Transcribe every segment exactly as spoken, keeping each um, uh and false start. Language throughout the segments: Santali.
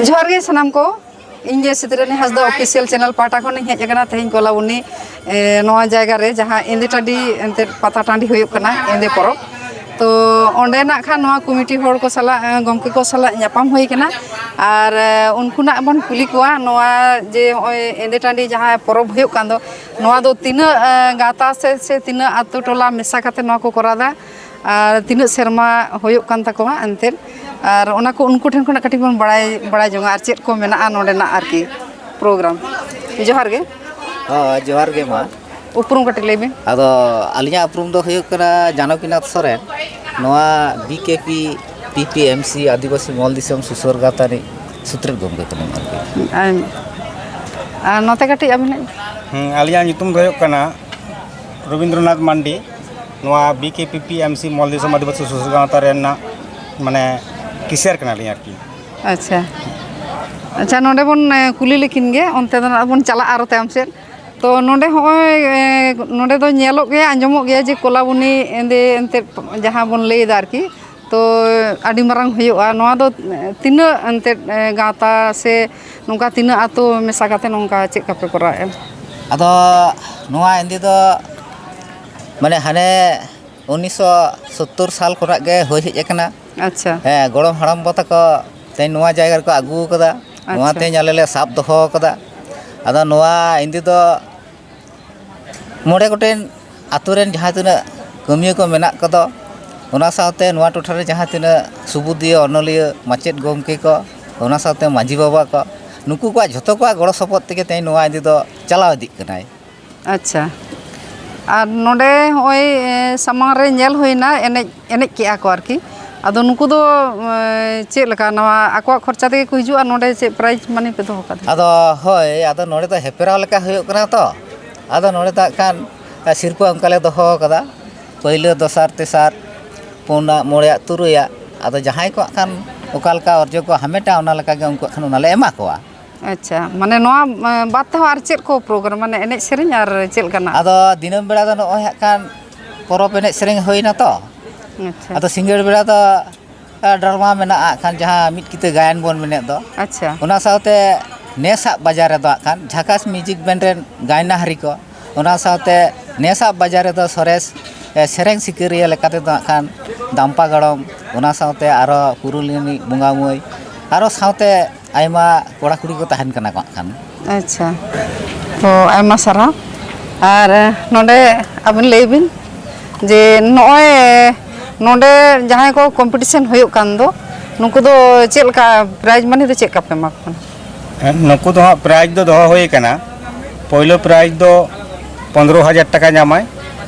ᱡᱚᱦᱟᱨ ᱜᱮ ᱥᱟᱱᱟᱢ ᱠᱚ, ᱤᱧ ᱜᱮ ᱥᱤᱛᱨᱟᱹᱱᱤ ᱦᱟᱸᱥᱫᱟ ᱚᱯᱷᱤᱥᱤᱭᱟᱞ ᱪᱮᱱᱮᱞ ᱯᱟᱦᱴᱟ ᱠᱷᱚᱱᱤᱧ ᱦᱮᱡ ᱟᱠᱟᱱᱟ ᱛᱮᱦᱮᱧ ᱠᱚᱞᱟᱵᱚᱱᱤ, ᱮ, ᱱᱚᱣᱟ ᱡᱟᱭᱜᱟ ᱨᱮ ᱡᱟᱦᱟᱸ ᱮᱸᱫᱮ ᱴᱟᱺᱰᱤ ᱮᱱᱛᱮᱫ ᱯᱟᱛᱟ ᱴᱟᱺᱰᱤ ᱦᱩᱭᱩᱜ ᱠᱟᱱᱟ, ᱮᱸᱫᱮ ᱯᱚᱨᱚᱵᱽ᱾ ᱛᱚ ᱚᱸᱰᱮᱱᱟᱜ ᱠᱷᱟᱱ ᱱᱚᱣᱟ ᱠᱚᱢᱤᱴᱤ ᱦᱚᱲ ᱠᱚ ᱥᱟᱞᱟᱜ, ᱮ, ᱜᱚᱢᱠᱮ ᱠᱚ ᱥᱟᱞᱟᱜ ᱧᱟᱯᱟᱢ ᱦᱩᱭ ᱠᱟᱱᱟ᱾ ᱟᱨ, ᱮ, ᱩᱱᱠᱩᱱᱟᱜ ᱵᱚᱱ ᱠᱩᱞᱤ ᱠᱚᱣᱟ ᱱᱚᱣᱟ ᱡᱮ ᱱᱚᱜᱼᱚᱭ ᱮᱸᱫᱮ ᱴᱟᱺᱰᱤ ᱡᱟᱦᱟᱸ ᱯᱚᱨᱚᱵᱽ ᱦᱩᱭᱩᱜ ᱠᱟᱱ ᱫᱚ, ᱱᱚᱣᱟ ᱫᱚ ᱛᱤᱱᱟᱹᱜ, ᱮ, ᱜᱟᱶᱛᱟ ᱥᱮ, ᱥᱮ ᱛᱤᱱᱟᱹᱜ ᱟᱛᱳ ᱴᱚᱞᱟ ᱢᱮᱥᱟ ᱠᱟᱛᱮ ᱱᱚᱣᱟ ᱠᱚ ᱠᱚᱨᱟᱣ ᱮᱫᱟ? ᱟᱨ ᱛᱤᱱᱟᱹᱜ ᱥᱮᱨᱢᱟ ᱦᱩᱭᱩᱜ ᱠᱟᱱ ᱛᱟᱠᱚᱣᱟ ᱮᱱᱛᱮᱫ, ᱟᱨ ᱚᱱᱟ ᱠᱚ ᱩᱱᱠᱩ ᱴᱷᱮᱱ ᱠᱷᱚᱱᱟᱜ ᱠᱟᱹᱴᱤᱡ ᱵᱚᱱ ᱵᱟᱲᱟᱭ, ᱵᱟᱲᱟᱭ ᱡᱚᱝᱟ, ᱟᱨ ᱪᱮᱫ ᱠᱚ ᱢᱮᱱᱟᱜᱼᱟ ᱱᱚᱰᱮᱱᱟᱜ ᱟᱨᱠᱤ ᱯᱨᱳᱜᱨᱟᱢ᱾ ᱡᱚᱦᱟᱨ ᱜᱮ᱾ ᱦᱚᱸ, ᱡᱚᱦᱟᱨ ᱜᱮ ᱢᱟ᱾ ᱩᱯᱨᱩᱢ ᱠᱟᱹᱴᱤᱡ ᱞᱟᱹᱭ ᱵᱤᱱ᱾ ᱟᱫᱚ ᱟᱹᱞᱤᱧᱟᱜ ᱩᱯᱨᱩᱢ ᱫᱚ ᱦᱩᱭᱩᱜ ᱠᱟᱱᱟ ᱡᱟᱱᱚᱠᱤᱱᱟᱛᱷ ᱥᱚᱨᱮᱱ, ᱱᱚᱣᱟ ᱵᱤ ᱠᱮ ᱯᱤ, ᱯᱤ ᱯᱤ ᱮᱢ ᱥᱤ ᱟᱹᱫᱤᱵᱟᱹᱥᱤ ᱢᱚᱞ ᱫᱤᱥᱚᱢ ᱥᱩᱥᱟᱹᱨ ᱜᱟᱶᱛᱟ ᱨᱤᱱᱤᱡ ᱥᱩᱛᱨᱮᱫ ᱜᱚᱢᱠᱮ ᱠᱟᱹᱱᱟᱹᱧ ᱟᱨᱠᱤ᱾ ᱟᱨ, ᱟᱨ ᱱᱚᱛᱮ ᱠᱟᱹᱴᱤᱡ ᱟᱹᱵᱤᱱᱟᱜ᱾ ᱦᱮᱸ, ᱟᱹᱞᱤᱧᱟᱜ ᱧᱩᱛᱩᱢ ᱫᱚ ᱦᱩᱭᱩᱜ ᱠᱟᱱᱟ ᱨᱚᱵᱤᱱᱫᱨᱚᱱᱟᱛᱷ ᱢᱟᱱᱰᱤ᱾ ᱱᱚᱣᱟ ᱵᱤ ᱠᱮ ᱯᱤ ᱯᱤ ᱮᱢ ᱥᱤ ᱢᱚᱞ ᱫᱤᱥᱚᱢ ᱟᱹᱫᱤᱵᱟᱹᱥᱤ ᱥᱩᱥᱟᱹᱨ ᱜᱟᱶᱛᱟ ᱨᱮᱱᱟᱜ ᱢᱟᱱᱮ ᱠᱮᱥᱤᱭᱟᱨ ᱠᱟᱱᱟᱞᱤᱧ ᱟᱨᱠᱤ᱾ ᱟᱪᱪᱷᱟ, ᱟᱪᱪᱷᱟ, ᱱᱚᱰᱮ ᱵᱚᱱ, ᱮ, ᱠᱩᱞᱤ ᱞᱮᱠᱤᱱ ᱜᱮ, ᱚᱱᱛᱮ ᱫᱚ ᱱᱟᱜ ᱵᱚᱱ ᱪᱟᱞᱟᱜᱼᱟ ᱟᱨᱚ ᱛᱟᱭᱚᱢ ᱥᱮᱫ᱾ ᱛᱚ ᱱᱚᱰᱮ ᱦᱚᱸᱜᱼᱚᱭ, ᱮ, ᱱᱚᱰᱮ ᱫᱚ ᱧᱮᱞᱚᱜ ᱜᱮᱭᱟ, ᱟᱸᱡᱚᱢᱚᱜ ᱜᱮᱭᱟ ᱡᱮ ᱠᱚᱞᱟᱵᱚᱱᱤ ᱮᱸᱫᱮ ᱮᱱᱛᱮᱫ ᱡᱟᱦᱟᱸ ᱵᱚᱱ ᱞᱟᱹᱭᱫᱟ ᱟᱨᱠᱤ, ᱛᱚ ᱟᱹᱰᱤ ᱢᱟᱨᱟᱝ ᱦᱩᱭᱩᱜᱼᱟ᱾ ᱱᱚᱣᱟ ᱫᱚ, ᱮ, ᱛᱤᱱᱟᱹᱜ ᱮᱱᱛᱮᱫ, ᱮ, ᱜᱟᱶᱛᱟ ᱥᱮ ᱱᱚᱝᱠᱟ ᱛᱤᱱᱟᱹᱜ ᱟᱛᱳ ᱢᱮᱥᱟ ᱠᱟᱛᱮ ᱱᱚᱝᱠᱟ ᱪᱮᱫ ᱠᱟᱯᱮ ᱠᱚᱨᱟᱣᱮᱫᱼᱟ? ᱟᱫᱚ ᱱᱚᱣᱟ ᱮᱸᱫᱮ ᱫᱚ ᱢᱟᱱᱮ ᱦᱟᱱᱮ ᱩᱱᱤᱥᱥᱚ ᱥᱳᱛᱛᱳᱨ ᱥᱟᱞ ᱠᱷᱚᱱᱟᱜ ᱜᱮ ᱦᱩᱭ ᱦᱮᱡ ᱟᱠᱟᱱᱟ᱾ ᱟᱪᱪᱷᱟ᱾ ᱦᱮᱸ, ᱜᱚᱲᱚᱢ ᱦᱟᱲᱟᱢ ᱵᱟ ᱛᱟᱠᱚ ᱛᱮᱦᱮᱧ ᱱᱚᱣᱟ ᱡᱟᱭᱜᱟ ᱨᱮᱠᱚ ᱟᱹᱜᱩ ᱟᱠᱟᱫᱟ᱾ ᱱᱚᱣᱟ ᱟᱪᱪᱷᱟ᱾ ᱛᱮᱦᱮᱧ ᱟᱞᱮ ᱞᱮ ᱥᱟᱵ ᱫᱚᱦᱚ ᱟᱠᱟᱫᱟ᱾ ᱟᱫᱚ ᱱᱚᱣᱟ ᱮᱸᱫᱮ ᱫᱚ ᱢᱚᱬᱮ ᱜᱚᱴᱮᱱ ᱟᱛᱳ ᱨᱮᱱ ᱡᱟᱦᱟᱸ ᱛᱤᱱᱟᱹᱜ ᱠᱟᱹᱢᱤᱭᱟᱹ ᱠᱚ ᱢᱮᱱᱟᱜ ᱠᱚᱫᱚ, ᱚᱱᱟ ᱥᱟᱶᱛᱮ ᱱᱚᱣᱟ ᱴᱚᱴᱷᱟ ᱨᱮ ᱡᱟᱦᱟᱸ ᱛᱤᱱᱟᱹᱜ ᱥᱩᱵᱩᱫᱤᱭᱟᱹ, ᱚᱱᱚᱞᱤᱭᱟᱹ, ᱢᱟᱪᱮᱫ ᱜᱚᱢᱠᱮ ᱠᱚ, ᱚᱱᱟ ᱥᱟᱶᱛᱮ ᱢᱟᱹᱡᱷᱤ ᱵᱟᱵᱟ ᱠᱚ, ᱱᱩᱠᱩ ᱠᱚᱣᱟᱜ ᱡᱷᱚᱛᱚ ᱠᱚᱣᱟᱜ ᱜᱚᱲᱚ ᱥᱚᱯᱚᱦᱚᱫ ᱛᱮᱜᱮ ᱛᱮᱦᱮᱧ ᱱᱚᱣᱟ ᱮᱸᱫᱮ ᱫᱚ ᱪᱟᱞᱟᱣ ᱤᱫᱤᱜ ᱠᱟᱱᱟᱭ᱾ ᱟᱪᱪᱷᱟ᱾ ᱟᱨ ᱱᱚᱰᱮ ᱦᱚᱸᱜᱼᱚᱭ, ᱮ, ᱥᱟᱢᱟᱝ ᱨᱮ ᱧᱮᱞ ᱦᱩᱭᱱᱟ, ᱮᱱᱮᱡ, ᱮᱱᱮᱡ ᱠᱮᱜᱼᱟ ᱠᱚ ᱟᱨᱠᱤ᱾ ᱟᱫᱚ ᱱᱩᱠᱩ ᱫᱚ, ᱮ, ᱪᱮᱫ ᱞᱮᱠᱟ, ᱱᱚᱣᱟ ᱟᱠᱚᱣᱟᱜ ᱠᱷᱚᱨᱪᱟ ᱛᱮᱜᱮ ᱠᱚ ᱦᱤᱡᱩᱜᱼᱟ? ᱱᱚᱰᱮ ᱪᱮᱫ prize money ᱯᱮ ᱫᱚᱦᱚ ᱠᱟᱫᱟ? ᱟᱫᱚ ᱦᱳᱭ, ᱟᱫᱚ ᱱᱚᱰᱮ ᱫᱚ ᱦᱮᱯᱨᱟᱣ ᱞᱮᱠᱟ ᱦᱩᱭᱩᱜ ᱠᱟᱱᱟ ᱛᱚ᱾ ᱟᱫᱚ ᱱᱚᱰᱮ ᱫᱚ ᱦᱟᱸᱜ ᱠᱷᱟᱱ ᱥᱤᱨᱯᱟᱹ ᱚᱱᱠᱟ ᱞᱮ ᱫᱚᱦᱚ ᱠᱟᱫᱟ, ᱯᱟᱹᱭᱞᱟᱹ, ᱫᱚᱥᱟᱨ, ᱛᱮᱥᱟᱨ, ᱯᱩᱱᱟᱜ, ᱢᱚᱬᱮᱭᱟᱜ, ᱛᱩᱨᱩᱭᱟᱜ᱾ ᱟᱫᱚ ᱡᱟᱦᱟᱸᱭ ᱠᱚ ᱦᱟᱸᱜ ᱠᱷᱟᱱ ᱚᱠᱟ ᱞᱮᱠᱟ ᱚᱨᱡᱚ ᱠᱚ ᱦᱟᱢᱮᱴᱟ, ᱚᱱᱟ ᱞᱮᱠᱟ ᱜᱮ ᱩᱱᱠᱩᱣᱟᱜ ᱠᱷᱟᱱ ᱚᱱᱟ ᱞᱮ ᱮᱢᱟ ᱠᱚᱣᱟ᱾ ᱟᱪᱪᱷᱟ, ᱢᱟᱱᱮ ᱱᱚᱣᱟ ᱮ, ᱵᱟᱫ ᱛᱮᱦᱚᱸ ᱟᱨ ᱪᱮᱫ ᱠᱚ ᱯᱨᱳᱜᱨᱟᱢ, ᱢᱟᱱᱮ ᱮᱱᱮᱡ ᱥᱮᱨᱮᱧ ᱟᱨ ᱪᱮᱫ ᱞᱮᱠᱟᱱᱟᱜ? ᱟᱫᱚ ᱫᱤᱱᱟᱹᱢ ᱵᱮᱲᱟ ᱫᱚ ᱱᱚᱜᱼᱚᱭ ᱦᱟᱸᱜ ᱠᱷᱟᱱ ᱯᱚᱨᱚᱵᱽ ᱮᱱᱮᱡ ᱥᱮᱨᱮᱧ ᱦᱩᱭᱱᱟ ᱛᱚ᱾ ᱟᱪᱪᱷᱟ᱾ ᱟᱫᱚ ᱥᱤᱸᱜᱟᱹᱲ ᱵᱮᱲᱟ ᱫᱚ ᱮ, ᱰᱨᱟᱢᱟ ᱢᱮᱱᱟᱜᱼᱟ ᱦᱟᱸᱜ ᱠᱷᱟᱱ, ᱡᱟᱦᱟᱸ ᱢᱤᱫ ᱠᱤᱛᱟᱹ ᱜᱟᱭᱟᱱ ᱵᱚᱱ ᱢᱮᱱᱮᱫ ᱫᱚ᱾ ᱟᱪᱪᱷᱟ᱾ ᱚᱱᱟ ᱥᱟᱶᱛᱮ ᱱᱮᱥᱟᱜ ᱵᱟᱡᱟᱨ ᱨᱮᱫᱚ ᱦᱟᱸᱜ ᱠᱷᱟᱱ ᱡᱷᱟᱠᱟᱥ ᱢᱤᱣᱡᱤᱠ ᱵᱮᱱᱰ ᱨᱮᱱ ᱜᱟᱭᱱᱟᱦᱟᱨᱤ ᱠᱚ, ᱚᱱᱟ ᱥᱟᱶᱛᱮ ᱱᱮᱥᱟᱜ ᱵᱟᱡᱟᱨ ᱨᱮᱫᱚ ᱥᱚᱨᱮᱥ ᱮ, ᱥᱮᱨᱮᱧ ᱥᱤᱠᱟᱹᱨᱤᱭᱟᱹ ᱞᱮᱠᱟ ᱛᱮᱫᱚ ᱦᱟᱸᱜ ᱠᱷᱟᱱ ᱫᱟᱢᱯᱟ ᱜᱚᱲᱚᱢ, ᱚᱱᱟ ᱥᱟᱶᱛᱮ ᱟᱨᱚ ᱠᱩᱨᱩᱞ ᱨᱤᱱᱤᱡ ᱵᱚᱸᱜᱟ ᱢᱟᱹᱭ, ᱟᱨᱚ ᱥᱟᱶᱛᱮ ᱟᱭᱢᱟ ᱠᱚᱲᱟ ᱠᱩᱲᱤ ᱠᱚ ᱛᱟᱦᱮᱱ ᱠᱟᱱᱟ ᱠᱚ ᱦᱟᱸᱜ ᱠᱷᱟᱱ᱾ ᱟᱪᱪᱷᱟ, ᱛᱚ ᱟᱭᱢᱟ ᱥᱟᱨᱦᱟᱣ᱾ ᱟᱨ ᱮ, ᱱᱚᱰᱮ ᱟᱵᱤᱱ ᱞᱟᱹᱭ ᱵᱤᱱ ᱡᱮ ᱱᱚᱜᱼᱚᱭ ᱮ, ᱱᱚᱰᱮ ᱡᱟᱦᱟᱸᱭ ᱠᱚ ᱠᱚᱢᱯᱤᱴᱤᱥᱮᱱ ᱦᱩᱭᱩᱜ ᱠᱟᱱ ᱫᱚ, ᱱᱩᱠᱩ ᱫᱚ ᱪᱮᱫ ᱞᱮᱠᱟ ᱯᱨᱟᱭᱤᱡᱽ ᱢᱟᱱᱤ ᱫᱚ ᱪᱮᱫ ᱞᱮᱠᱟ ᱯᱮ ᱮᱢᱟ ᱠᱚ ᱠᱟᱱᱟ? ᱱᱩᱠᱩ ᱫᱚ ᱦᱟᱸᱜ ᱯᱨᱟᱭᱤᱡᱽ ᱫᱚ ᱫᱚᱦᱚ ᱦᱩᱭ ᱟᱠᱟᱱᱟ᱾ ᱯᱳᱭᱞᱳ ᱯᱨᱟᱭᱤᱡᱽ ᱫᱚ ᱯᱚᱱᱫᱽᱨᱚ ᱦᱟᱡᱟᱨ ᱴᱟᱠᱟ ᱧᱟᱢᱟᱭ᱾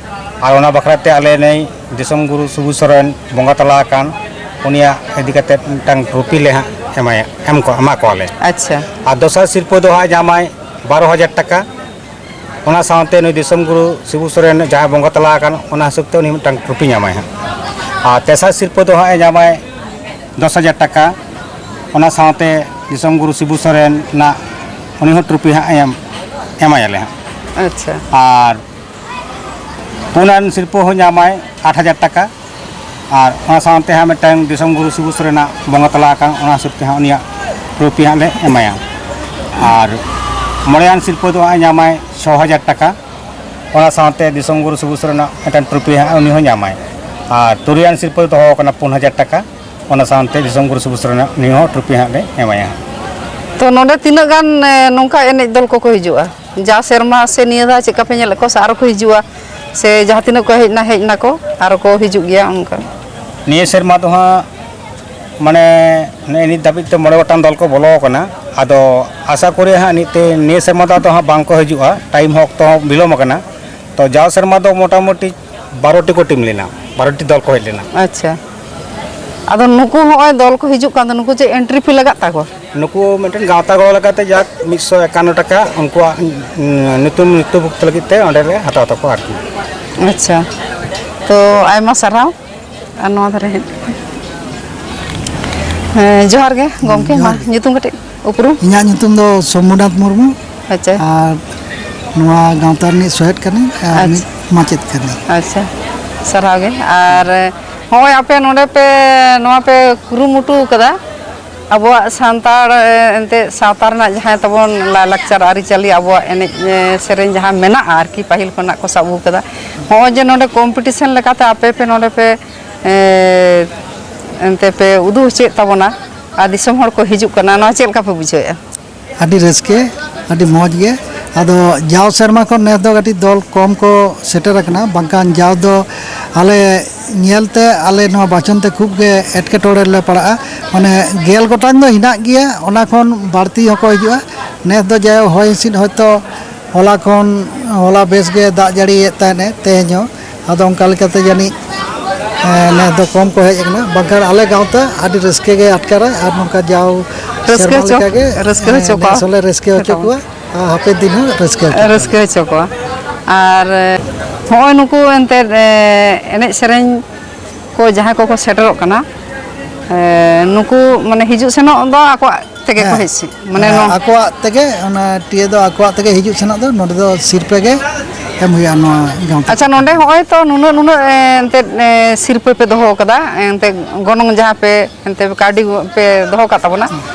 ᱟᱨ ᱚᱱᱟ ᱵᱟᱠᱷᱨᱟ ᱛᱮ ᱟᱞᱮ ᱱᱩᱭ ᱫᱤᱥᱚᱢ ᱜᱩᱨᱩ ᱥᱤᱵᱩ ᱥᱚᱨᱮᱱ ᱵᱚᱸᱜᱟ ᱛᱟᱞᱟ ᱟᱠᱟᱱ, ᱩᱱᱤᱭᱟᱜ ᱤᱫᱤ ᱠᱟᱛᱮ ᱢᱤᱫᱴᱟᱝ ᱴᱨᱚᱯᱷᱤ ᱞᱮ ᱦᱟᱸᱜ ᱮᱢᱟᱭᱟ, ᱮᱢ ᱠᱚ, ᱮᱢᱟ ᱠᱚᱣᱟᱞᱮ᱾ ᱟᱪᱪᱷᱟ᱾ ᱟᱨ ᱫᱚᱥᱟᱨ ᱥᱤᱨᱯᱟᱹ ᱫᱚ ᱦᱟᱸᱜ ᱧᱟᱢᱟᱭ ᱵᱟᱨᱚ ᱦᱟᱡᱟᱨ ᱴᱟᱠᱟ᱾ ᱚᱱᱟ ᱥᱟᱶᱛᱮ ᱱᱩᱭ ᱫᱤᱥᱚᱢ ᱜᱩᱨᱩ ᱥᱤᱵᱩ ᱥᱚᱨᱮᱱ ᱡᱟᱦᱟᱸᱭ ᱵᱚᱸᱜᱟ ᱛᱟᱞᱟ ᱟᱠᱟᱱ, ᱚᱱᱟ ᱦᱤᱥᱟᱹᱵ ᱛᱮ ᱩᱱᱤ ᱢᱤᱫᱴᱟᱝ ᱴᱨᱚᱯᱷᱤ ᱧᱟᱢᱟᱭ ᱦᱟᱸᱜ᱾ ᱟᱨ ᱛᱮᱥᱟᱨ ᱥᱤᱨᱯᱟᱹ ᱫᱚ ᱦᱟᱸᱜ ᱮ ᱧᱟᱢᱟᱭ ᱫᱚᱥ ᱦᱟᱡᱟᱨ ᱴᱟᱠᱟ᱾ ᱚᱱᱟ ᱥᱟᱶᱛᱮ ᱫᱤᱥᱚᱢ ᱜᱩᱨᱩ ᱥᱤᱵᱩ ᱥᱚᱨᱮᱱᱟᱜ ᱩᱱᱤ ᱦᱚᱸ ᱴᱨᱚᱯᱷᱤ ᱦᱟᱸᱜ ᱮᱢ, ᱮᱢᱟᱭᱟᱞᱮ ᱦᱟᱸᱜ᱾ ᱟᱪᱪᱷᱟ᱾ ᱟᱨ ᱯᱩᱱᱟᱱ ᱥᱤᱨᱯᱟᱹ ᱦᱚᱸ ᱧᱟᱢᱟᱭ ᱟᱴ ᱦᱟᱡᱟᱨ ᱴᱟᱠᱟ᱾ ᱟᱨ ᱚᱱᱟ ᱥᱟᱶᱛᱮ ᱦᱟᱸᱜ ᱢᱤᱫᱴᱟᱝ ᱫᱤᱥᱚᱢ ᱜᱩᱨᱩ ᱥᱤᱵᱩ ᱥᱚᱨᱮᱱᱟᱜ ᱵᱚᱸᱜᱟ ᱛᱟᱞᱟ ᱟᱠᱟᱱ, ᱚᱱᱟ ᱦᱤᱥᱟᱹᱵ ᱛᱮ ᱦᱟᱸᱜ ᱩᱱᱤᱭᱟᱜ ᱴᱨᱚᱯᱷᱤ ᱦᱟᱸᱜ ᱞᱮ ᱮᱢᱟᱭᱟ᱾ ᱟᱨ ᱢᱚᱬᱮᱭᱟᱱ ᱥᱤᱨᱯᱟᱹ ᱫᱚ ᱦᱟᱸᱜ ᱧᱟᱢᱟᱭ ᱪᱷᱚ ᱦᱟᱡᱟᱨ ᱴᱟᱠᱟ᱾ ᱚᱱᱟ ᱥᱟᱶᱛᱮ ᱫᱤᱥᱚᱢ ᱜᱩᱨᱩ ᱥᱤᱵᱩ ᱥᱚᱨᱮᱱᱟᱜ ᱢᱤᱫᱴᱟᱝ ᱴᱨᱚᱯᱷᱤ ᱦᱟᱸᱜ ᱩᱱᱤ ᱦᱚᱸ ᱧᱟᱢᱟᱭ᱾ ᱟᱨ ᱛᱩᱨᱩᱭᱟᱱ ᱥᱤᱨᱯᱟᱹ ᱫᱚᱦᱚ ᱠᱟᱱᱟ ᱯᱩᱱ ᱦᱟᱡᱟᱨ ᱴᱟᱠᱟ᱾ ᱚᱱᱟ ᱥᱟᱶᱛᱮ ᱫᱤᱥᱚᱢ ᱜᱩᱨᱩ ᱥᱤᱵᱩ ᱥᱚᱨᱮᱱᱟᱜ ᱩᱱᱤ ᱦᱚᱸ ᱴᱨᱚᱯᱷᱤ ᱦᱟᱸᱜ ᱞᱮ ᱮᱢᱟᱭᱟ᱾ ᱛᱚ ᱱᱚᱰᱮ ᱛᱤᱱᱟᱹᱜ ᱜᱟᱱ ᱮ, ᱱᱚᱝᱠᱟ ᱮᱱᱮᱡ ᱫᱚᱞ ᱠᱚᱠᱚ ᱦᱤᱡᱩᱜᱼᱟ? ᱡᱟᱣ ᱥᱮᱨᱢᱟ ᱥᱮ ᱱᱤᱭᱟᱹ ᱫᱷᱟᱣ ᱪᱮᱫ ᱞᱮᱠᱟ ᱯᱮ ᱧᱮᱞᱮᱫ ᱠᱚᱣᱟ, ᱥᱮ ᱟᱨᱚ ᱠᱚ ᱦᱤᱡᱩᱜᱼᱟ? ᱥᱮ ᱡᱟᱦᱟᱸ ᱛᱤᱱᱟᱹᱜ ᱠᱚ ᱦᱮᱡ ᱮᱱᱟ, ᱦᱮᱡ ᱱᱟᱠᱚ, ᱟᱨᱚ ᱠᱚ ᱦᱤᱡᱩᱜ ᱜᱮᱭᱟ ᱚᱱᱠᱟ? ᱱᱤᱭᱟᱹ ᱥᱮᱨᱢᱟ ᱫᱚ ᱦᱟᱸᱜ ᱢᱟᱱᱮ ᱱᱮᱜᱼᱮ ᱱᱤᱛ ᱫᱷᱟᱹᱵᱤᱡ ᱛᱮ ᱢᱚᱬᱮ ᱜᱚᱴᱟᱝ ᱫᱚᱞ ᱠᱚ ᱵᱚᱞᱚ ᱟᱠᱟᱱᱟ᱾ ᱟᱫᱚ ᱟᱥᱟ ᱠᱚᱨᱮ ᱦᱟᱸᱜ ᱱᱤᱛ ᱛᱮ ᱱᱤᱭᱟᱹ ᱥᱮᱨᱢᱟ ᱫᱚ ᱟᱫᱚ ᱦᱟᱸᱜ ᱵᱟᱝ ᱠᱚ ᱦᱤᱡᱩᱜᱼᱟ, ᱴᱟᱭᱤᱢ ᱦᱚᱸ ᱚᱠᱛᱚ ᱦᱚᱸ ᱵᱤᱞᱚᱢ ᱟᱠᱟᱱᱟ᱾ ᱛᱚ ᱡᱟᱣ ᱥᱮᱨᱢᱟ ᱫᱚ ᱢᱚᱴᱟᱢᱩᱴᱤ ᱵᱟᱨᱚ ᱴᱤ ᱠᱚ ᱴᱤᱢ ᱞᱮᱱᱟ, ᱵᱟᱨᱚ ᱴᱤ ᱫᱚᱞ ᱠᱚ ᱦᱮᱡ ᱞᱮᱱᱟ᱾ ᱟᱪᱪᱷᱟ, ᱟᱫᱚ ᱱᱩᱠᱩ ᱦᱚᱸᱜᱼᱚᱭ ᱫᱚᱞ ᱠᱚ ᱦᱤᱡᱩᱜ ᱠᱟᱱ ᱫᱚ, ᱱᱩᱠᱩ ᱪᱮᱫ ᱮᱱᱴᱨᱤ ᱯᱷᱤ ᱞᱟᱜᱟᱜ ᱛᱟᱠᱚᱣᱟ? ᱱᱩᱠᱩ ᱢᱤᱫᱴᱮᱱ ᱜᱟᱶᱛᱟ ᱜᱚᱲᱚ ᱞᱮᱠᱟᱛᱮ ᱡᱟᱠ ᱢᱤᱫᱥᱚ ᱮᱠᱟᱱᱱᱚ ᱴᱟᱠᱟ ᱩᱱᱠᱩᱣᱟᱜ, ᱩᱸ, ᱧᱩᱛᱩᱢ ᱧᱩᱛᱩᱢ ᱵᱷᱩᱠᱛᱚ ᱞᱟᱹᱜᱤᱫ ᱛᱮ ᱚᱸᱰᱮ ᱞᱮ ᱦᱟᱛᱟᱣ ᱛᱟᱠᱚᱣᱟ ᱟᱨᱠᱤ᱾ ᱟᱪᱪᱷᱟ, ᱛᱚ ᱟᱭᱢᱟ ᱥᱟᱨᱦᱟᱣ᱾ ᱟᱨ ᱱᱚᱣᱟ ᱫᱷᱟᱨᱮ ᱦᱮᱡ ᱠᱟᱛᱮ᱾ ᱦᱮᱸ, ᱡᱚᱦᱟᱨ ᱜᱮ ᱜᱚᱢᱠᱮ᱾ ᱡᱚᱦᱟᱨ ᱢᱟ, ᱜᱮ᱾ ᱧᱩᱛᱩᱢ ᱠᱟᱹᱴᱤᱡ, ᱩᱯᱨᱩᱢ? ᱤᱧᱟᱹᱜ ᱧᱩᱛᱩᱢ ᱫᱚ ᱥᱳᱢᱱᱟᱛᱷ ᱢᱩᱨᱢᱩ᱾ ᱟᱪᱪᱷᱟ᱾ ᱟᱨ ᱱᱚᱣᱟ ᱜᱟᱶᱛᱟ ᱨᱤᱱᱤᱡ ᱥᱚᱦᱮᱫ ᱠᱟᱹᱱᱟᱹᱧ ᱟᱨ ᱟᱪᱪᱷᱟ᱾ ᱢᱤᱫ ᱢᱟᱪᱮᱫ ᱠᱟᱹᱱᱟᱹᱧ᱾ ᱟᱪᱪᱷᱟ, ᱥᱟᱨᱦᱟᱣ ᱜᱮ᱾ ᱟᱨ ᱦᱚᱸᱜᱼᱚᱭ ᱟᱯᱮ ᱱᱚᱰᱮ ᱯᱮ, ᱱᱚᱣᱟ ᱯᱮ ᱠᱩᱨᱩᱢᱩᱴᱩ ᱠᱟᱫᱟ, ᱟᱵᱚᱣᱟᱜ ᱥᱟᱱᱛᱟᱲ, ᱮ, ᱮᱱᱛᱮᱫ ᱥᱟᱶᱛᱟ ᱨᱮᱱᱟᱜ ᱡᱟᱦᱟᱸᱭ ᱛᱟᱵᱚᱱ ᱞᱟᱭᱼᱞᱟᱠᱪᱟᱨ ᱟᱹᱨᱤᱪᱟᱹᱞᱤ, ᱟᱵᱚᱣᱟᱜ ᱮᱱᱮᱡ, ᱮ, ᱥᱮᱨᱮᱧ ᱡᱟᱦᱟᱸ ᱢᱮᱱᱟᱜᱼᱟ ᱟᱨᱠᱤ, ᱯᱟᱹᱦᱤᱞ ᱠᱷᱚᱱᱟᱜ ᱠᱚ ᱥᱟᱵ ᱟᱹᱜᱩ ᱠᱟᱫᱟ, ᱦᱚᱸᱜᱼᱚᱭ ᱡᱮ ᱱᱚᱰᱮ ᱠᱚᱢᱯᱤᱴᱤᱥᱮᱱ ᱞᱮᱠᱟᱛᱮ ᱟᱯᱮ ᱯᱮ ᱱᱚᱰᱮ ᱯᱮ, ᱮ, ᱮᱱᱛᱮ ᱯᱮ ᱩᱫᱩᱜ ᱦᱚᱪᱚᱭᱮᱫ ᱛᱟᱵᱚᱱᱟ ᱟᱨ ᱫᱤᱥᱚᱢ ᱦᱚᱲ ᱠᱚ ᱦᱤᱡᱩᱜ ᱠᱟᱱᱟ, ᱱᱚᱣᱟ ᱪᱮᱫ ᱞᱮᱠᱟ ᱯᱮ ᱵᱩᱡᱷᱟᱹᱣᱮᱫᱼᱟ? ᱟᱹᱰᱤ ᱨᱟᱹᱥᱠᱟᱹ, ᱟᱹᱰᱤ ᱢᱚᱡᱽ ᱜᱮ᱾ ᱟᱫᱚ ᱡᱟᱣ ᱥᱮᱨᱢᱟ ᱠᱷᱚᱱ ᱱᱮᱥ ᱫᱚ ᱠᱟᱹᱴᱤᱡ ᱫᱚᱞ ᱠᱚᱢ ᱠᱚ ᱥᱮᱴᱮᱨ ᱟᱠᱟᱱᱟ, ᱵᱟᱝᱠᱷᱟᱱ ᱡᱟᱣ ᱫᱚ ᱟᱞᱮ ᱧᱮᱞᱛᱮ, ᱟᱞᱮ ᱱᱚᱣᱟ ᱵᱟᱪᱷᱚᱱ ᱛᱮ ᱠᱷᱩᱵ ᱜᱮ ᱮᱴᱠᱮᱴᱚᱬᱮ ᱨᱮᱞᱮ ᱯᱟᱲᱟᱜᱼᱟ᱾ ᱢᱟᱱᱮ ᱜᱮᱞ ᱜᱚᱴᱟᱝ ᱫᱚ ᱦᱮᱱᱟᱜ ᱜᱮᱭᱟ, ᱚᱱᱟ ᱠᱷᱚᱱ ᱵᱟᱹᱲᱛᱤ ᱦᱚᱸᱠᱚ ᱦᱤᱡᱩᱜᱼᱟ᱾ ᱱᱮᱥ ᱫᱚ ᱡᱟᱭᱦᱳᱠ ᱦᱚᱭ ᱦᱤᱸᱥᱤᱫ ᱦᱚᱭᱛᱳ ᱦᱚᱞᱟ ᱠᱷᱚᱱ, ᱦᱚᱞᱟ ᱵᱮᱥ ᱜᱮ ᱫᱟᱜ ᱡᱟᱹᱲᱤᱭᱮᱫ ᱛᱟᱦᱮᱱᱮ, ᱛᱮᱦᱮᱧ ᱦᱚᱸ᱾ ᱟᱫᱚ ᱚᱱᱠᱟ ᱞᱮᱠᱟᱛᱮ ᱡᱟᱹᱱᱤᱡ, ᱮᱸ, ᱱᱮᱥ ᱫᱚ ᱠᱚᱢ ᱠᱚ ᱦᱮᱡ ᱟᱠᱟᱱᱟ, ᱵᱟᱝᱠᱷᱟᱱ ᱟᱞᱮ ᱜᱟᱶᱛᱟ ᱟᱹᱰᱤ ᱨᱟᱹᱥᱠᱟᱹ ᱜᱮ ᱟᱴᱠᱟᱨᱟᱭ ᱟᱨ ᱱᱚᱝᱠᱟ ᱡᱟᱣ ᱨᱟᱹᱥᱠᱟᱹ ᱥᱮᱨᱢᱟ ᱦᱚᱪᱚ, ᱞᱮᱠᱟᱜᱮ, ᱨᱟᱹᱥᱠᱟᱹ ᱦᱮᱸ, ᱦᱚᱪᱚ ᱠᱚᱣᱟ᱾ ᱱᱮᱥ ᱦᱚᱸᱞᱮ ᱨᱟᱹᱥᱠᱟᱹ ᱦᱚᱪᱚ ᱦᱮᱸ, ᱠᱚᱣᱟ ᱟᱨ ᱦᱟᱯᱮᱱ ᱫᱤᱱ ᱦᱚᱸ ᱨᱟᱹᱥᱠᱟᱹ ᱦᱚᱪᱚ ᱠᱚᱣᱟ᱾ ᱨᱟᱹᱥᱠᱟᱹ ᱦᱚᱪᱚ ᱠᱚᱣᱟ᱾ ᱟᱨ, ᱮ, ᱦᱚᱸᱜᱼᱚᱭ ᱱᱩᱠᱩ ᱮᱱᱛᱮᱫ, ᱮ, ᱮᱱᱮᱡ ᱥᱮᱨᱮᱧ ᱠᱚ ᱡᱟᱦᱟᱸᱭ ᱠᱚᱠᱚ ᱥᱮᱴᱮᱨᱚᱜ ᱠᱟᱱᱟ, ᱮ, ᱱᱩᱠᱩ ᱢᱟᱱᱮ ᱦᱤᱡᱩᱜ ᱥᱮᱱᱚᱜ ᱫᱚ ᱟᱠᱚᱣᱟᱜ ᱛᱮᱜᱮ ᱠᱚ ᱦᱮᱸ, ᱦᱮᱡ ᱥᱮ-, ᱢᱟᱱᱮ ᱦᱮᱸ, ᱱᱚ- ᱟᱠᱚᱣᱟᱜ ᱛᱮᱜᱮ, ᱚᱱᱟ ᱴᱤᱭᱟᱹ ᱫᱚ ᱟᱠᱚᱣᱟᱜ ᱛᱮᱜᱮ ᱦᱤᱡᱩᱜ ᱥᱮᱱᱚᱜ ᱫᱚ, ᱱᱚᱰᱮ ᱫᱚ ᱥᱤᱨᱯᱟᱹ ᱜᱮ ᱮᱢ ᱦᱩᱭᱩᱜᱼᱟ ᱱᱚᱣᱟ ᱜᱟᱶᱛᱟ᱾ ᱟᱪᱪᱷᱟ, ᱱᱚᱰᱮ ᱦᱚᱸᱜᱼᱚᱭ ᱛᱚ ᱱᱩᱱᱟᱹᱜ, ᱱᱩᱱᱟᱹᱜ, ᱮ, ᱮᱱᱛᱮᱫ, ᱮ, ᱥᱤᱨᱯᱟᱹ ᱯᱮ ᱫᱚᱦᱚ ᱠᱟᱫᱟ, ᱮᱱᱛᱮᱫ ᱜᱚᱱᱚᱝ ᱡᱟᱦᱟᱸ ᱯᱮ, ᱮᱱᱛᱮᱫ ᱠᱟᱹᱣᱰᱤ ᱯᱮ ᱫᱚᱦᱚ ᱠᱟᱜ ᱛᱟᱵᱚᱱᱟ,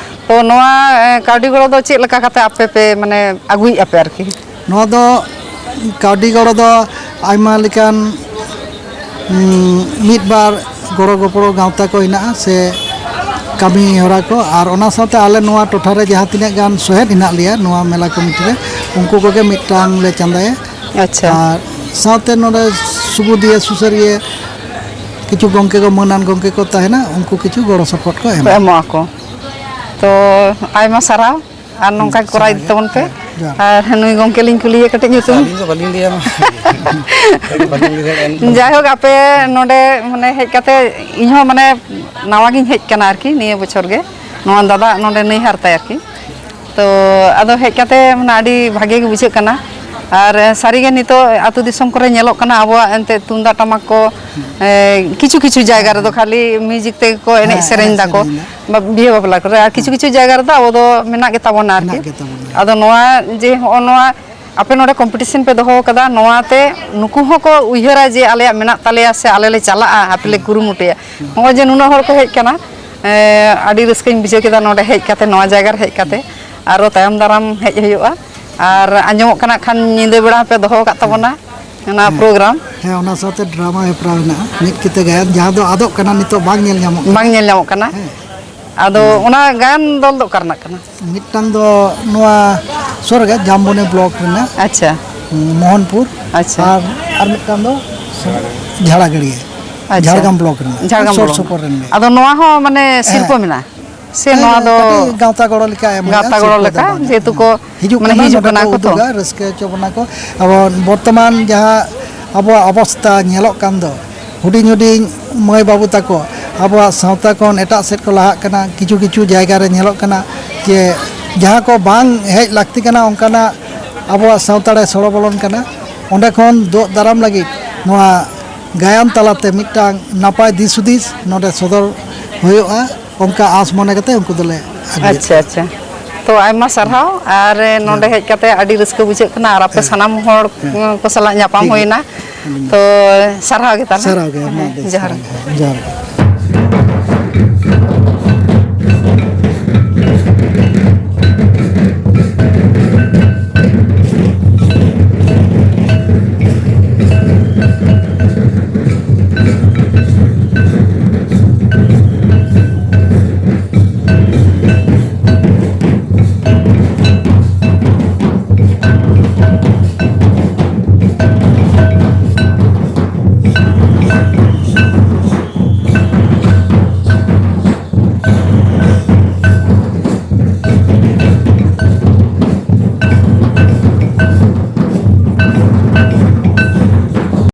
ᱛᱚ ᱱᱚᱣᱟ, ᱮ, ᱠᱟᱹᱣᱰᱤ ᱜᱚᱲᱚ ᱫᱚ ᱪᱮᱫ ᱞᱮᱠᱟ ᱠᱟᱛᱮ ᱟᱯᱮ ᱯᱮ, ᱢᱟᱱᱮ, ᱟᱹᱜᱩᱭᱮᱫᱼᱟ ᱯᱮ ᱟᱨᱠᱤ? ᱱᱚᱣᱟ ᱫᱚ ᱠᱟᱹᱣᱰᱤ ᱜᱚᱲᱚ ᱫᱚ ᱟᱭᱢᱟ ᱞᱮᱠᱟᱱ, ᱩᱸ, ᱢᱤᱫ ᱵᱟᱨ ᱜᱚᱲᱚ ᱜᱚᱯᱚᱲᱚ ᱜᱟᱶᱛᱟ ᱠᱚ ᱦᱮᱱᱟᱜᱼᱟ ᱥᱮ ᱠᱟᱹᱢᱤ ᱦᱚᱨᱟ ᱠᱚ, ᱟᱨ ᱚᱱᱟ ᱥᱟᱶᱛᱮ ᱟᱞᱮ ᱱᱚᱣᱟ ᱴᱚᱴᱷᱟ ᱨᱮ ᱡᱟᱦᱟᱸ ᱛᱤᱱᱟᱹᱜ ᱜᱟᱱ ᱥᱚᱦᱮᱫ ᱦᱮᱱᱟᱜ ᱞᱮᱭᱟ ᱱᱚᱣᱟ ᱢᱮᱞᱟ ᱠᱚᱢᱤᱴᱤ ᱨᱮ, ᱩᱱᱠᱩ ᱠᱚᱜᱮ ᱢᱤᱫᱴᱟᱝ ᱞᱮ ᱪᱟᱸᱫᱟᱭᱟ᱾ ᱟᱪᱪᱷᱟ᱾ ᱟᱨ ᱥᱟᱶᱛᱮ ᱱᱚᱰᱮ ᱥᱩᱵᱩᱫᱤᱭᱟᱹ ᱥᱩᱥᱟᱹᱨᱤᱭᱟᱹ ᱠᱤᱪᱷᱩ ᱜᱚᱢᱠᱮ ᱠᱚ, ᱢᱟᱹᱱᱟᱱ ᱜᱚᱢᱠᱮ ᱠᱚ ᱛᱟᱦᱮᱱᱟ, ᱩᱱᱠᱩ ᱠᱤᱪᱷᱩ ᱜᱚᱲᱚ ᱥᱚᱯᱚᱦᱚᱫ ᱠᱚ ᱠᱚ ᱮᱢᱟ᱾ ᱮᱢᱚᱜ ᱟᱠᱚ᱾ ᱛᱚ, ᱟᱭᱢᱟ ᱥᱟᱨᱦᱟᱣ᱾ ᱟᱨ ᱱᱚᱝᱠᱟ ᱜᱮ ᱠᱚᱨᱟᱣ ᱤᱫᱤ ᱛᱟᱵᱚᱱ ᱯᱮ᱾ ᱦᱮᱸ, ᱡᱚᱦᱟᱨ᱾ ᱟᱨ ᱱᱩᱭ ᱜᱚᱢᱠᱮ ᱞᱤᱧ ᱠᱩᱞᱤᱭᱮ ᱠᱟᱹᱴᱤᱡ ᱧᱩᱛᱩᱢ᱾ ᱟᱹᱞᱤᱧ ᱫᱚ ᱵᱟᱹᱞᱤᱧ ᱞᱟᱹᱭᱟ ᱢᱟ᱾ ᱟᱹᱞᱤᱧ ᱫᱚ ᱵᱟᱹᱞᱤᱧ ᱞᱟᱹᱭᱟ, ᱮᱱ- ᱡᱟᱭᱦᱳᱠ, ᱟᱯᱮ ᱱᱚᱰᱮ ᱢᱟᱱᱮ ᱦᱮᱡ ᱠᱟᱛᱮ ᱤᱧ ᱦᱚᱸ ᱢᱟᱱᱮ ᱱᱟᱣᱟ ᱜᱤᱧ ᱦᱮᱡ ᱠᱟᱱᱟ ᱟᱨᱠᱤ ᱱᱤᱭᱟᱹ ᱵᱚᱪᱷᱚᱨ ᱜᱮ᱾ ᱱᱚᱣᱟ ᱫᱟᱫᱟ ᱱᱚᱰᱮ ᱱᱟᱹᱭᱦᱟᱨ ᱛᱟᱭ ᱟᱨᱠᱤ᱾ ᱛᱚ ᱟᱫᱚ ᱦᱮᱡ ᱠᱟᱛᱮ ᱢᱟᱱᱮ ᱟᱹᱰᱤ ᱵᱷᱟᱜᱮ ᱜᱮ ᱵᱩᱡᱷᱟᱹᱜ ᱠᱟᱱᱟ᱾ ᱟᱨ ᱥᱟᱹᱨᱤᱜᱮ ᱱᱤᱛᱚᱜ ᱟᱹᱛᱩ ᱫᱤᱥᱚᱢ ᱠᱚᱨᱮ ᱧᱮᱞᱚᱜ ᱠᱟᱱᱟ, ᱟᱵᱚᱣᱟᱜ ᱮᱱᱛᱮᱫ ᱛᱩᱢᱫᱟᱜ ᱴᱟᱢᱟᱠ ᱠᱚ, ᱮ, ᱠᱤᱪᱷᱩ ᱠᱤᱪᱷᱩ ᱡᱟᱭᱜᱟ ᱨᱮᱫᱚ ᱠᱷᱟᱹᱞᱤ ᱢᱤᱭᱩᱡᱤᱠ ᱛᱮᱜᱮ ᱠᱚ ᱮᱱᱮᱡ ᱦᱮᱸ, ᱥᱮᱨᱮᱧ ᱮᱱᱮᱡ ᱫᱟᱠᱚ, ᱥᱮᱨᱮᱧ ᱫᱟ᱾ ᱵᱟ-, ᱵᱤᱦᱟᱹ ᱵᱟᱯᱞᱟ ᱠᱚᱨᱮ᱾ ᱟᱨ ᱠᱤᱪᱷᱩ ᱠᱤᱪᱷᱩ ᱡᱟᱭᱜᱟ ᱨᱮᱫᱚ ᱟᱵᱚ ᱫᱚ ᱢᱮᱱᱟᱜ ᱜᱮᱛᱟ ᱵᱚᱱᱟ ᱟᱨᱠᱤ᱾ ᱢᱮᱱᱟᱜ ᱜᱮᱛᱟ ᱵᱚᱱᱟ᱾ ᱟᱫᱚ ᱱᱚᱣᱟ ᱡᱮ ᱦᱚᱸᱜᱼᱚ ᱱᱚᱣᱟ ᱟᱯᱮ ᱱᱚᱰᱮ ᱠᱚᱢᱯᱤᱴᱤᱥᱚᱱ ᱯᱮ ᱫᱚᱦᱚ ᱟᱠᱟᱫᱟ, ᱱᱚᱣᱟᱛᱮ ᱱᱩᱠᱩ ᱦᱚᱸᱠᱚ ᱩᱭᱦᱟᱹᱨᱟ ᱡᱮ ᱟᱞᱮᱭᱟᱜ ᱢᱮᱱᱟᱜ ᱛᱟᱞᱮᱭᱟ ᱥᱮ ᱟᱞᱮ ᱞᱮ ᱪᱟᱞᱟᱜᱼᱟ, ᱟᱯᱮ ᱞᱮ ᱠᱩᱨᱩᱢᱩᱴᱩᱭᱟ᱾ ᱱᱚᱜᱼᱚᱭ ᱡᱮ ᱱᱩᱱᱟᱹᱜ ᱦᱚᱲ ᱠᱚ ᱦᱮᱡ ᱟᱠᱟᱱᱟ, ᱮ, ᱟᱹᱰᱤ ᱨᱟᱹᱥᱠᱟᱹᱧ ᱵᱩᱡᱷᱟᱹᱣ ᱠᱮᱫᱟ ᱱᱚᱰᱮ ᱦᱮᱡ ᱠᱟᱛᱮ, ᱱᱚᱣᱟ ᱡᱟᱭᱜᱟ ᱨᱮ ᱦᱮᱡ ᱠᱟᱛᱮ᱾ ᱟᱨᱚ ᱛᱟᱭᱚᱢ ᱫᱟᱨᱟᱢ ᱦᱮᱡ ᱦᱩᱭᱩᱜᱼᱟ᱾ ᱟᱨ ᱟᱸᱡᱚᱢᱚᱜ ᱠᱟᱱᱟ ᱠᱷᱟᱱ ᱧᱤᱫᱟᱹ ᱵᱮᱲᱟ ᱦᱚᱸᱯᱮ ᱫᱚᱦᱚ ᱟᱠᱟᱫ ᱛᱟᱵᱚᱱᱟ ᱚᱱᱟ ᱦᱮᱸ᱾ ᱯᱨᱳᱜᱨᱟᱢ᱾ ᱦᱮᱸ, ᱚᱱᱟ ᱥᱟᱶᱛᱮ ᱰᱨᱟᱢᱟ ᱦᱮᱯᱨᱟᱣ ᱦᱮᱱᱟᱜᱼᱟ, ᱢᱤᱫ ᱠᱤᱛᱟᱹ ᱜᱟᱭᱟᱱ, ᱡᱟᱦᱟᱸ ᱫᱚ ᱟᱫᱚᱜ ᱠᱟᱱᱟ, ᱱᱤᱛᱚᱜ ᱵᱟᱝ ᱧᱮᱞ ᱧᱟᱢᱚᱜ ᱠᱟᱱᱟ᱾ ᱵᱟᱝ ᱧᱮᱞ ᱧᱟᱢᱚᱜ ᱠᱟᱱᱟ᱾ ᱦᱮᱸ᱾ ᱟᱫᱚ ᱦᱮᱸ᱾ ᱚᱱᱟ ᱜᱟᱭᱟᱱ ᱫᱚᱞ ᱫᱚ ᱚᱠᱟ ᱨᱮᱱᱟᱜ ᱠᱟᱱᱟ? ᱢᱤᱫᱴᱟᱝ ᱫᱚ ᱱᱚᱣᱟ ᱥᱩᱨ ᱨᱮᱜᱮ, ᱡᱟᱢᱵᱚᱱᱤ ᱵᱞᱚᱠ ᱨᱮᱱᱟᱜ, ᱟᱪᱪᱷᱟ᱾ ᱢᱳᱦᱚᱱᱯᱩᱨ᱾ ᱟᱪᱪᱷᱟ᱾ ᱟᱨ, ᱟᱨ ᱢᱤᱫᱴᱟᱝ ᱫᱚ ᱡᱷᱟᱲᱟᱜᱟᱹᱲᱭᱟᱹ, ᱟᱪᱪᱷᱟ᱾ ᱡᱷᱟᱲᱜᱨᱟᱢ ᱵᱞᱚᱠ ᱨᱮᱱᱟᱜ, ᱡᱷᱟᱲᱜᱨᱟᱢ ᱥᱩᱨ ᱵᱞᱚᱠ ᱥᱩᱯᱩᱨ ᱨᱮᱱ ᱜᱮ᱾ ᱟᱫᱚ ᱱᱚᱣᱟ ᱦᱚᱸ ᱢᱟᱱᱮ ᱦᱮᱸ᱾ ᱥᱤᱨᱯᱟᱹ ᱢᱮᱱᱟᱜᱼᱟ? ᱥᱮ ᱦᱮᱸ, ᱱᱚᱣᱟ ᱫᱚ ᱠᱟᱹᱴᱤᱡ ᱜᱟᱶᱛᱟ ᱜᱚᱲᱚ ᱞᱮᱠᱟ ᱮᱢ ᱦᱩᱭᱩᱜᱼᱟ, ᱜᱟᱶᱛᱟ ᱜᱚᱲᱚ ᱥᱤᱨᱯᱟᱹ ᱫᱚ ᱞᱮᱠᱟ, ᱵᱟᱝ᱾ ᱡᱮᱦᱮᱛᱩ ᱦᱮᱸ᱾ ᱠᱚ ᱦᱤᱡᱩᱜ ᱢᱟᱱᱮ ᱠᱟᱱᱟ, ᱦᱤᱡᱩᱜ ᱱᱚᱰᱮ ᱠᱟᱱᱟ ᱠᱚ ᱠᱚ ᱛᱚ᱾ ᱩᱫᱩᱜᱟ, ᱨᱟᱹᱥᱠᱟᱹ ᱦᱚᱪᱚ ᱵᱚᱱᱟ ᱠᱚ᱾ ᱟᱵᱚ ᱵᱚᱨᱛᱚᱢᱟᱱ ᱡᱟᱦᱟᱸ ᱟᱵᱚᱣᱟᱜ ᱚᱵᱚᱥᱛᱟ ᱧᱮᱞᱚᱜ ᱠᱟᱱ ᱫᱚ, ᱦᱩᱰᱤᱧ ᱦᱩᱰᱤᱧ ᱢᱟᱹᱭ ᱵᱟᱹᱵᱩ ᱛᱟᱠᱚ ᱟᱵᱚᱣᱟᱜ ᱥᱟᱶᱛᱟ ᱠᱷᱚᱱ ᱮᱴᱟᱜ ᱥᱮᱫ ᱠᱚ ᱞᱟᱦᱟᱜ ᱠᱟᱱᱟ᱾ ᱠᱤᱪᱷᱩ ᱠᱤᱪᱷᱩ ᱡᱟᱭᱜᱟ ᱨᱮ ᱧᱮᱞᱚᱜ ᱠᱟᱱᱟ ᱡᱮ ᱡᱟᱦᱟᱸ ᱠᱚ ᱵᱟᱝ ᱦᱮᱡ ᱞᱟᱹᱠᱛᱤ ᱠᱟᱱᱟ, ᱚᱱᱠᱟᱱᱟᱜ ᱟᱵᱚᱣᱟᱜ ᱥᱟᱶᱛᱟ ᱨᱮ ᱥᱚᱲᱚ ᱵᱚᱞᱚᱱ ᱠᱟᱱᱟ᱾ ᱚᱸᱰᱮ ᱠᱷᱚᱱ ᱫᱩᱜ ᱫᱟᱨᱟᱢ ᱞᱟᱹᱜᱤᱫ ᱱᱚᱣᱟ ᱜᱟᱭᱟᱱ ᱛᱟᱞᱟᱛᱮ ᱢᱤᱫᱴᱟᱝ ᱱᱟᱯᱟᱭ ᱫᱤᱥ ᱦᱩᱫᱤᱥ ᱱᱚᱰᱮ ᱥᱚᱫᱚᱨ ᱦᱩᱭᱩᱜᱼᱟ, ᱚᱱᱠᱟ ᱟᱸᱥ ᱢᱚᱱᱮ ᱠᱟᱛᱮ ᱩᱱᱠᱩ ᱫᱚᱞᱮ ᱟᱹᱜᱩᱭᱮᱫ ᱟᱪᱪᱷᱟ, ᱠᱚᱣᱟ᱾ ᱟᱪᱪᱷᱟ᱾ ᱛᱚ, ᱟᱭᱢᱟ ᱥᱟᱨᱦᱟᱣ᱾ ᱟᱨ, ᱮ, ᱱᱚᱰᱮ ᱡᱚᱦᱟᱨ᱾ ᱦᱮᱡ ᱠᱟᱛᱮ ᱟᱹᱰᱤ ᱨᱟᱹᱥᱠᱟᱹ ᱵᱩᱡᱷᱟᱹᱜ ᱠᱟᱱᱟ᱾ ᱟᱨ ᱟᱯᱮ ᱦᱮᱸ᱾ ᱥᱟᱱᱟᱢ ᱦᱚᱲ, ᱦᱮᱸ᱾ ᱩᱸ, ᱠᱚ ᱥᱟᱞᱟᱜ ᱧᱟᱯᱟᱢ ᱴᱷᱤᱠ ᱜᱮᱭᱟ᱾ ᱦᱩᱭᱱᱟ᱾ ᱟᱹᱰᱤ ᱢᱚᱡᱽ᱾ ᱛᱚ, ᱥᱟᱨᱦᱟᱣ ᱜᱮ ᱛᱟᱦᱞᱮ᱾ ᱥᱟᱨᱦᱟᱣ ᱜᱮ, ᱢᱟ ᱦᱮᱸ, ᱵᱮᱥ, ᱡᱚᱦᱟᱨ᱾ ᱦᱮᱸ, ᱡᱚᱦᱟᱨ ᱜᱮ᱾